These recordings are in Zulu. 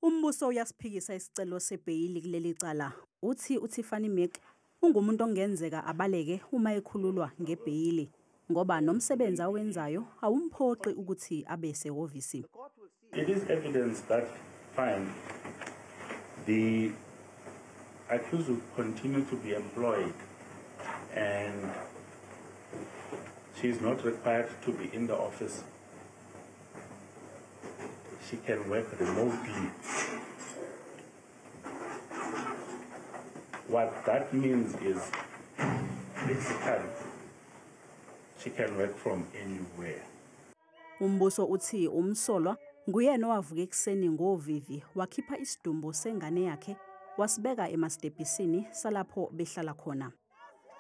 Umbuso uyasiphikisa isicelo sebheyili kuleli cala. Uthi uTiffany Mik ungumuntu ongenzeka abaleke uma ekhululwa ngebheyili ngoba nomsebenzi awenzayo awumphoqi ukuthi abe sehhovisi. It is evidence that fine, the accused will continue to be employed and she is not required to be in the office. She can work remotely. What that means is basically she can work from anywhere. Umbuso uthi umsolwa nguyena owavuka ekuseni ngovivi wakhipha isidumbu sengane yakhe wasibeka emastebhisini salapho behlala khona.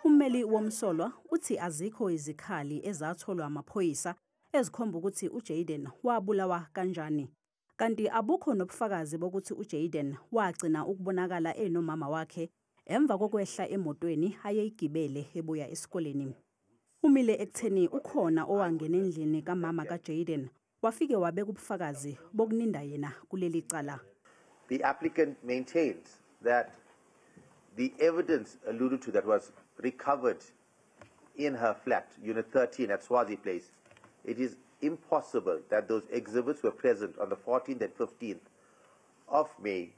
Ummeli womsolwa uthi azikho izikhali ezatholwa amaphoyisa ezikhomba ukuthi uJayden wabulawa kanjani. Kanti abukho nobufakazi bokuthi uJayden wagcina ukubonakala enomama wakhe emva kokwehla emotweni ayeyigibele ebuya esikoleni. Umile ekutheni ukhona owangena endlini kamama kaJayden wafike wabeka ubufakazi bokuninda yena kuleli cala. The applicant maintains that the evidence alluded to that was recovered in her flat, Unit 13 at Swazi Place, it is impossible that those exhibits were present on the 14th and 15th of May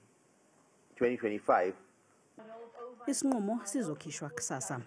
2025. Isinqumo sizokhishwa kusasa.